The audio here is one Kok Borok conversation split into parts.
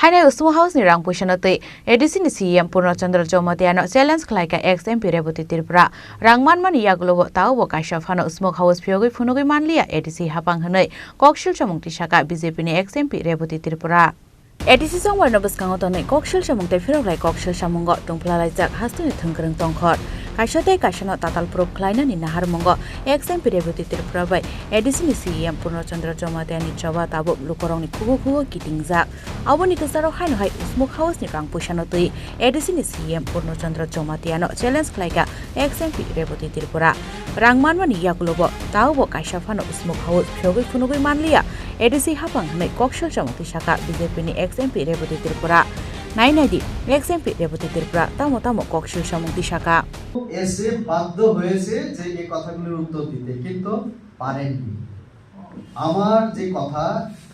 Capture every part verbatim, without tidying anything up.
Ani Smoke House ni rang puisano twi A D C ni C E M Purno Chandra Jamatia no challenge khlai kha ex M P Rebati Tripura. Rang manmani yagulo bo tao bo kaisa phano Smoke House phiyogwi phunugwi manliya A D C hapang hwnwi koksil chamung tisaka B J P ni ex M P Rebati Tripura. A D C songwai no bwskango tonwi koksil chamung tei phirok lai koksil chamungo tungphla laijak hasteni thwngkwrwng tongkhor. Kaisa tei kaisa no tatal proof khlainani naharmungo ex M P Rebati Tripura bai A D C ni C E M Purno Chandra Jamatia ni choba tabuk lukurok ni khugo khugo kitingjak. Aboni kwcharo haino hai Smoke House ni rang puisano twi A D C ni C E M Purno Chandra Jamatia no challenge khlai kha ex M P Rebati Tripura. Rang manmani yagulo bo tao bo kaisa phano Smoke House phiyogwi phunugwi manliya A D C hapang hwnwi koksil chamung tisaka B J P ni ex M P Rebati Tripura. Nai nai di, ex M P Rebati Tripura tamo tamo koksil chamung tisaka. এসে বাধ্য হয়েছে যে এই কথাগুলির উত্তর দিতে, কিন্তু পারেননি। আমার যে কথা,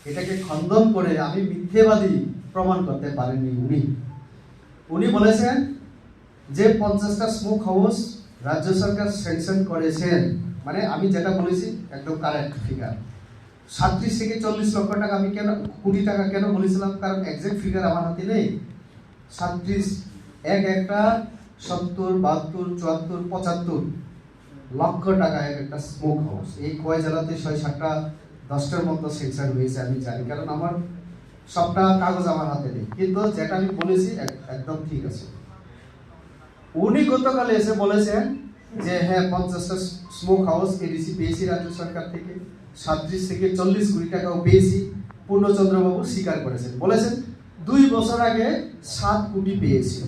এটাকে খণ্ডন করে আমি মিথ্যেবাদী প্রমাণ করতে পারেননি উনি। উনি বলেছেন যে পঞ্চাশটা স্মোক হাউস রাজ্য সরকার স্যাংশন করেছেন, মানে আমি যেটা বলেছি একদম কারেক্ট ফিগার। সাতত্রিশ থেকে চল্লিশ লক্ষ টাকা আমি কেন, কোটি টাকা কেন বলেছিলাম? কারণ এক্সাক্ট ফিগার আমার হাতে নেই। সাতত্রিশ, এক একটা সত্তর, বাহাত্তর, চুয়াত্তর, পঁচাত্তর লক্ষ টাকা এক একটা স্মোক হাউস। এই কয় জেলাতে ছয় সাতটা, দশটার মতো স্যাংশন হয়েছে আমি জানি, কারণ আমার সবটা কাগজ আমার হাতে নেই, কিন্তু যেটা আমি বলেছি এক-, একদম ঠিক আছে। উনি গতকাল এসে বলেছেন যে হ্যাঁ, পঞ্চাশটা স্মোক হাউস এডিসি পেয়েছি রাজ্য সরকার থেকে, সাতত্রিশ থেকে চল্লিশ কোটি টাকাও পেয়েছি। পূর্ণচন্দ্রবাবু স্বীকার করেছেন, বলেছেন দুই বছর আগে সাত কোটি পেয়েছি,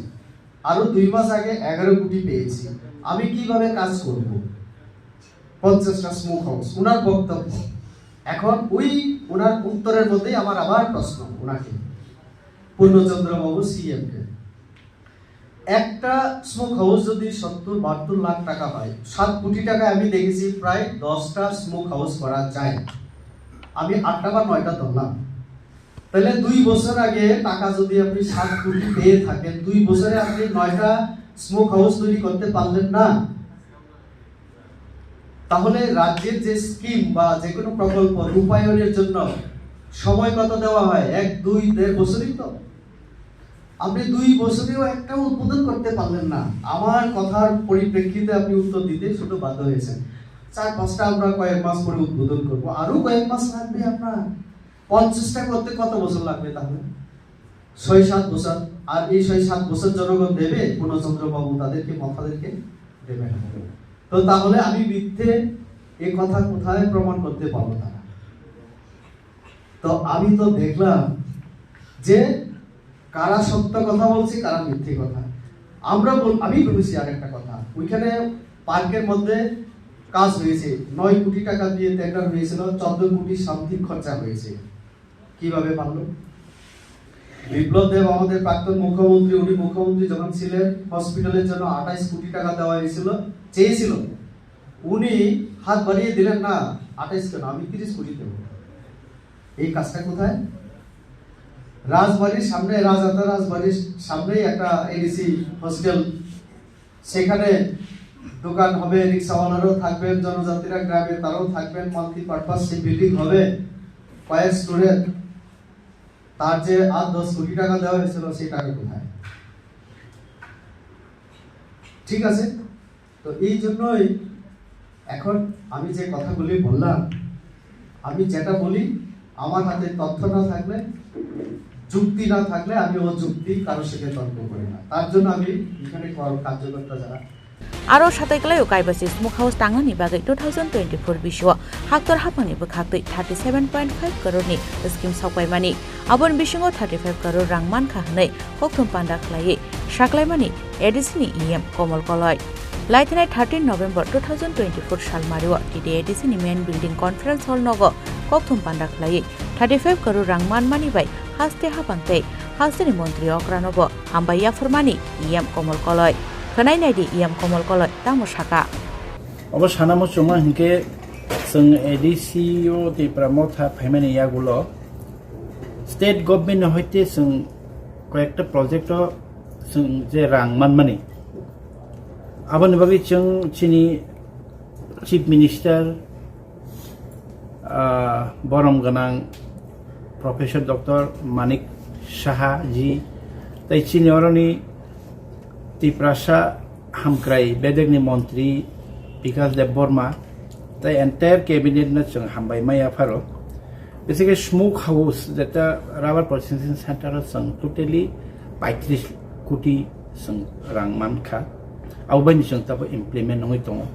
আরো দুই মাস আগে এগারো কোটি পেয়েছি। আমি কিভাবে কাজ করব? পঞ্চাশটা স্মোক হাউস, ওনার বক্তব্য। এখন ওই ওনার উত্তরের মধ্যেই আমার আবার প্রশ্ন ওনাকে, পূর্ণচন্দ্রবাবু সিএম কে। একটা স্মোক হাউস যদি সত্তর বাহাত্তর লাখ টাকা হয়, সাত কোটি টাকায় আমি দেখেছি প্রায় দশটা স্মোক হাউস করা যায়। আমি আটটা বা নয়টা ধরলাম। তাহলে দুই বছর আগে টাকা যদি আপনি সাত কোটি পেয়ে থাকেন, দুই বছরে আপনি নয়টা স্মোক হাউস তৈরি করতে পারলেন না, তাহলে রাজ্যের যে স্কিম বা যে কোনো প্রকল্প রূপায়ণের জন্য সময় কত দেওয়া হয়? এক, দুই, দেড় বছরই তো। আপনি দুই বছরেও একটা উদ্বোধন করতে পারলেন না। আমার কথার পরিপ্রেক্ষিতে আপনি উত্তর দিতে শুধু বাধ্য হয়েছেন। চার পাঁচটা আমরা কয়েক মাস পরে উদ্বোধন করব, আরো কয়েক মাস লাগবে আপনার। পঞ্চাশটা করতে কত বছর লাগবে তাহলে? ছয় সাত বছর। আর এই ছয় সাত বছর জনগণ দেবে, পূর্ণচন্দ্র বাবু তাদেরকে, মথাদেরকে দেবে না। তো তাহলে আমি মিথ্যে এ কথা কোথায় প্রমাণ করতে পারবো তারা? তো আমি তো দেখলাম যে কারা সত্য কথা বলছে, কারা মিথ্যে কথা। আমরা বল-, আমি বলেছি আর একটা কথা, ওইখানে পার্কের মধ্যে কাজ হয়েছে, নয় কোটি টাকা দিয়ে টেন্ডার হয়েছিল, চোদ্দ কোটি সামথিং খরচা হয়েছে। কিভাবে পারলো? বিপ্লব দেব আমাদের প্রাক্তন মুখ্যমন্ত্রী, উনি মুখ্যমন্ত্রী যখন ছিলেন, হসপিটালের জন্য আঠাইশ কোটি টাকা দেওয়া হয়েছিল, চেয়েছিল, উনি হাত বাড়িয়ে দিলেন, "না, আঠাইশ কেন, আমি তিরিশ কোটি দেবো।" এই কাজটা কোথায়? রাজবাড়ির সামনে, রাজাতা রাজবাড়ির সামনেই একটা এডিসি হোস্টেল, সেখানে দোকান হবে, রিক্সাওয়ালারাও থাকবেন, জনজাতিরা গ্রামে তারাও থাকবেন, মাল্টিপারপাস সেই বিল্ডিং হবে, কয়েক স্টুডেন্ট। তার যে আট দশ কোটি টাকা দেওয়া হয়েছিল, সেই টাকা কোথায়? ঠিক আছে, তো এই জন্যই এখন আমি যে কথাগুলি বললাম, আমি যেটা বলি, আমার হাতে তথ্য না থাকলে, যুক্তি না থাকলে আমি অযুক্তি কারোর সাথে তর্ক করি না। তার জন্য আমি এখানে কর-, কার্যকর্তা যারা Aro satai kwlaio Kaibasi Smoke House tangnani bagwi two thousand twenty-four bisio haktor haphangni bwkhaktwi thirty seven point five crore ni scheme sokpaimani. Aboni bisingo thirty five crore rang mankha hwnwi kokthum panda khlaiwi saklaimani A D C ni E M Komol Koloi. Laithanai thirteen November two thousand twenty-four salmario T D A D C ni main building conference hall nogo kokthum panda khlaiwi thirty five crore rang manmani bai haste haphang tei hasteni montri okrano bo hambai yaphurmani E M Komol Koloi. Khwnai naidi E M Komol Koloi tamo saka. Obo sana muchungma hinkhe chwng A D C o Tipra Motha phaimani yagulo state government ni hoite chwng koyekta project o chwng je rang manmani, aboni bagwi chwng chini Chief Minister, ah, borom gwnang Professor Doctor Manik Saha ji, tei chini oroni Tiprasa hamkrai bedekni montri Bikas Debbarma, tei entire cabinet no chwng hambai maya pharo. Basically smoke house jeta rubber processing center o chwng totally paitris koti chwng rang mankha. Abo baini chwng tabo implement wngwi tongo.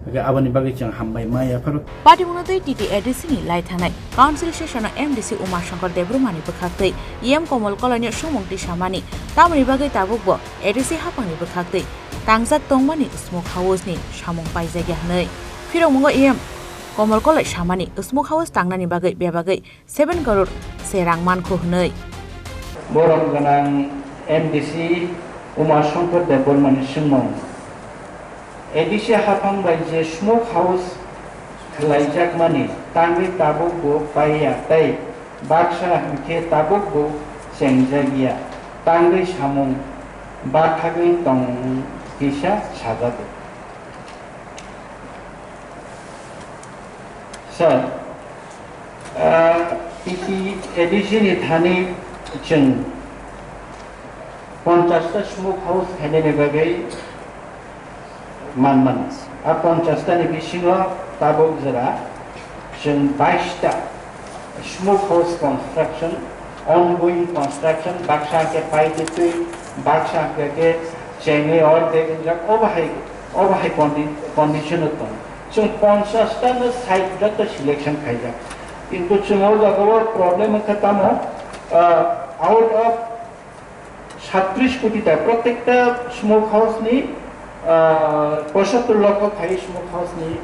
Hwnkhe aboni bagwi chwng hambai maya pharo. Patimungno tei T T A D C ni lai thanai Council session o M D C Uma Shankar Debbarma ni bwkhak tei E M Komol Koloi no sumung tisamani, tamoni bagwi tabuk bo A D C haphang ni bwkhak tei tangjak tongmani smoke house ni samung paijak ya hwnwi. Phirokmungo E M Komol Koloi samani smoke house tangnani bagwi bebagwi seven crore se rang mankho hwnwi. Borom gwnang M D C Uma Shankar Debbarma ni swngmung. A D C haphang bai je smoke house khlaijakmani tangwi tabuk bo paiya tei baksa hwnkhe tabuk bo chengjak ya, tangwi samung bathagwi tong kisa sajago. Sir, ah, T T A D C ni thani chwng ponchash ta smoke house khainani bagwi man mano. A ponchash ta ni bisingo tabuk jora chwng bais ta smoke house construction, ongoing construction, baksa hwnkhe paitwi twi, baksa hwnkhe chengwi ordek wngjak, obo hai, obo hai condi-, condition o tongo. Chwng ponchash ta no site joto selection khaijak. Kintu chwng o jaga o problem wngkha tamo, ah, out of satris koti ta, protekta smoke house ni, ah, pochattor lokho khai smoke house ni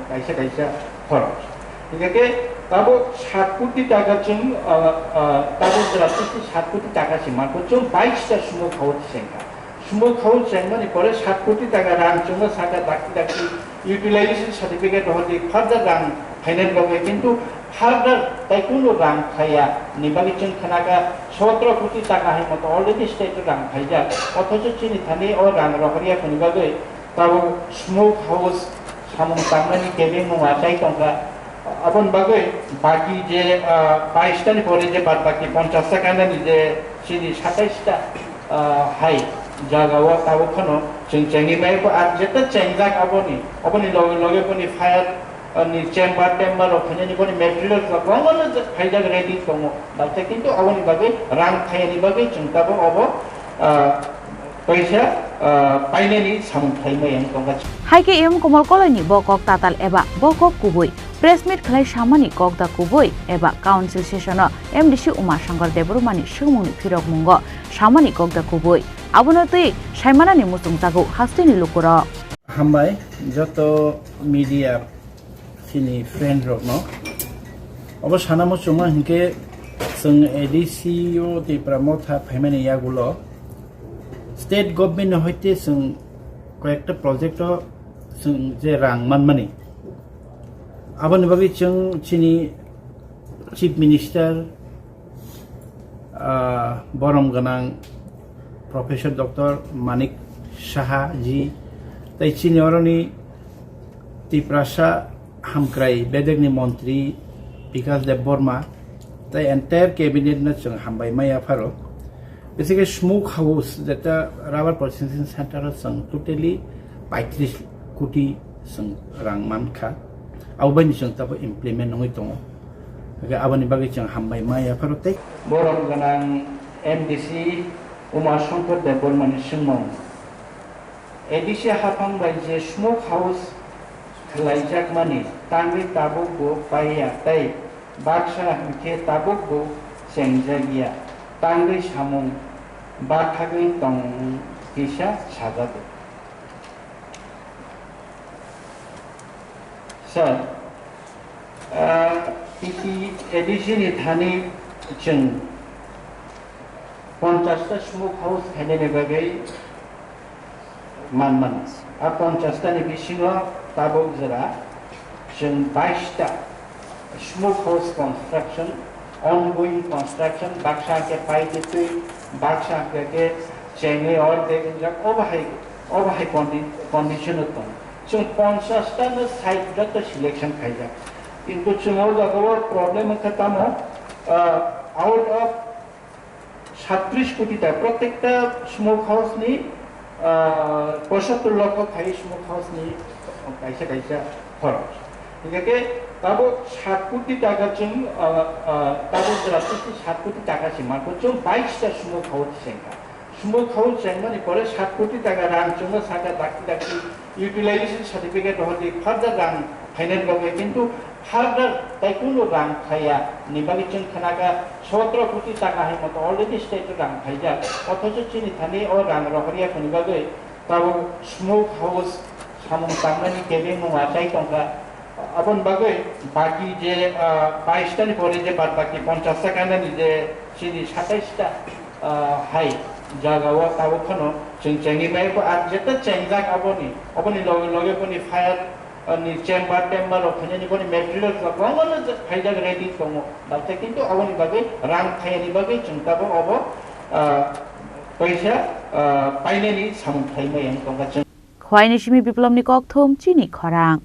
kaisa kaisa khoros. Hingkhe tabuk sat koti taka chwng, ah, ah, tabuk jora sat koti taka se manko chwng bais ta smoke house se wngkha. Smoke house chengmani pore sat koti taka rang chwngno saka dakti dakti utilization certificate rohordi further rang phainani bagwi, kintu further tai kunu rang phaiya ni bagwi chwng khnakha sotro koti taka hai moto already state o rang phaijak, othocho chini thani o rang rohorya kuni bagwi tabuk smoke house samung tangnani kebengmung achai tongkha. Aboni bagwi baki je, ah, bais ta ni pore je bad baki ponchash ta kainani je chini satais ta, ah, hai jaga o tabuk phano chwng chengwi maya kho, ar jeta chengjak aboni, aboni loge loge boni fire, ah, ni chamber tember rok phainani boni materials rok kwbangma no phaijak ready tongo. Dakhe kintu aboni bagwi rang phaiyani bagwi chwng tabuk obo, ah, paisa, ah, painani samung khlai maya wng tongkha. Hai khe M Komol Koloi ni bo kok tatal eba bo kok kubui. Press meet khlai samani kok da kubui eba council session o M D C Uma Shankar Debbarma ni swngmung ni phirok mungo samani kok da kubui. Abono twi saimanani muchung jago hasteni lukurok. Hambai joto media chini friend rokno. Obo sana muchungma hinkhe chwng A D C o Tipra Motha phaimani yagulo state government ni hoite chwng koyekta project o chwng je rang manmani, aboni bagwi chwng chini Chief Minister, ah, borom gwnang Professor Doctor Manik Saha ji, tei chini oroni Tiprasa hamkrai bedekni montri Bikas Debbarma tei entire cabinet no chwng hambai maya pharo. Basically smoke house jeta rubber processing center o chwng totally paitris koti chwng rang mankha. Abo baini chwng tabo implement wngwi tongo. Hwnkhe aboni bagwi chwng hambai maya pharo tei. Borom gwnang M D C Uma Shankar Debbarma ni swngmung. A D C haphang bai je smoke house khlaijakmani tangwi tabuk bo paiya tei baksa hwnkhe tabuk bo chengjak ya, tangwi samung bathagwi tong kisa sajago. Sir, ah, T T A D C ni thani chwng ponchash ta smoke house khainani bagwi man mano. A ponchash ta ni bisingo tabuk jora chwng bais ta smoke house construction, ongoing construction, baksa hwnkhe paitwi twi, baksa hwnkhe chengwi ordek wngjak, obo hai, obo hai condi-, condition o tongo. Chwng ponchash ta no site joto selection khaijak. Kintu chwng o jaga o problem wngkha tamo, ah, out of সাতত্রিশ কোটি টাকা প্রত্যেকটা smoke house নি, আহ, পঁচাত্তর লক্ষ খাই smoke house নি কাইসা কাইসা খরচ। ঠিক আছে, তাবো সাত কোটি টাকা চুং, আহ, আহ, তাবো রাজনীতি সাত কোটি টাকা সীমা করছো বাইশটা স্মোক হাউস সেঙ্কা। Smoke house chengmani pore সাত কোটি টাকা rang chwngno saka dakti dakti utilization certificate rohordi further rang phainani bagwi, kintu further tai kunu rang phaiya ni bagwi chwng khnakha সতেরো কোটি টাকা hai moto already state rang phaijak, othocho chini thani o rang rohorya khoni bagwi tabuk smoke house samung tangnani kebengmung achai tongkha. Aboni bagwi baki je, ah, bais tani pore je bad baki ponchas ta kanani je chini satais ta, ah, hai jaga o tabuk phano chwng chengwi mai kho, ar jeta chengjak aboni, aboni loge loge boni fire, ah, ni chamber tember rok phainani boni material rok kwbangma no phaijak ready tongo. Dakhe kintu aboni bagwi rang phaiyani bagwi chwng tabuk obo, ah, paisa, ah, painani samung khlai mai ang tongkha chwng. Khwaini simi Biplomni kokthum chini khorang.